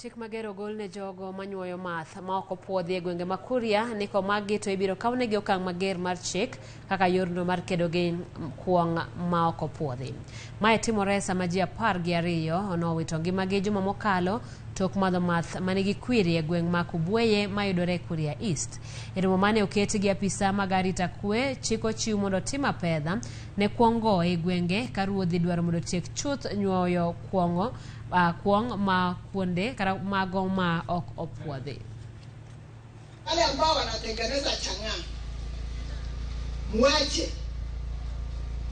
Chik mager ogol ne jogo manyuoyo math ma ok opuodhi e gwenge ma Kuria ni komagi to ibiro kawnegi okang' mager mar chik kaka yorno mar kedo gi kuong' ma ok opuodhi. Mae timore sama ji 12 nowito ngimagi juma mokalo tok madho math manigi kwiri e gweng' ma Kubweye mayudore Kuria East. E romo mane oket gi apisa mag arita kwe, chik ochiw mondo otim apedha ne kuong'go e gwenge ka ruodhi dwaro mondo otiek chuth nyuoyo kuong'o kuong' ma kuonde kata mago ma ok opuodhi. Wale ambao wanatengeneza chang'aa, muache,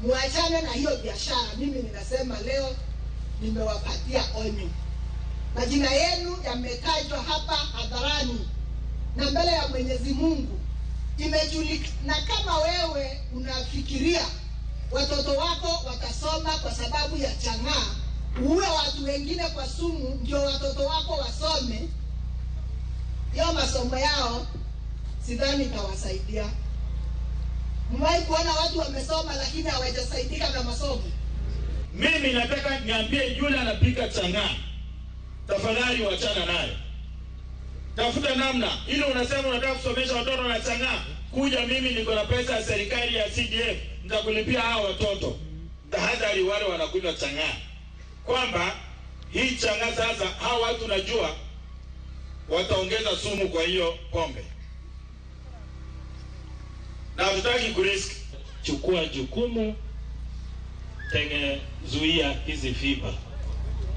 muachane na hiyo biashara. Mimi ninasema leo nimewapatia onyo, majina yenu yametajwa hapa hadharani na mbele ya Mwenyezi Mungu imejulikana. Kama wewe unafikiria watoto wako watasoma kwa sababu ya chang'aa, uue watu wengine kwa sumu ndio watoto wako wasome, hiyo masomo yao sidhani itawasaidia. Mmewahi kuona watu wamesoma lakini hawajasaidika na masomo? Mimi nataka niambie yule anapika chang'aa, tafadhali wachana nayo, tafuta namna ile. Unasema unataka kusomesha watoto na chang'aa, kuja, mimi niko na pesa ya serikali ya CDF, nitakulipia hao watoto. Tahadhari wale wanakunywa chang'aa, kwamba hii chang'aa sasa, hao watu najua wataongeza sumu kwa hiyo pombe, na hatutaki kurisk. Chukua jukumu, tenge zuia hizi fiba.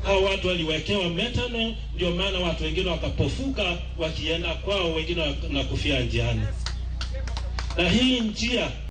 Hao watu waliwekewa methanol, ndio maana watu wengine wakapofuka wakienda kwao, wengine na kufia njiani, na hii njia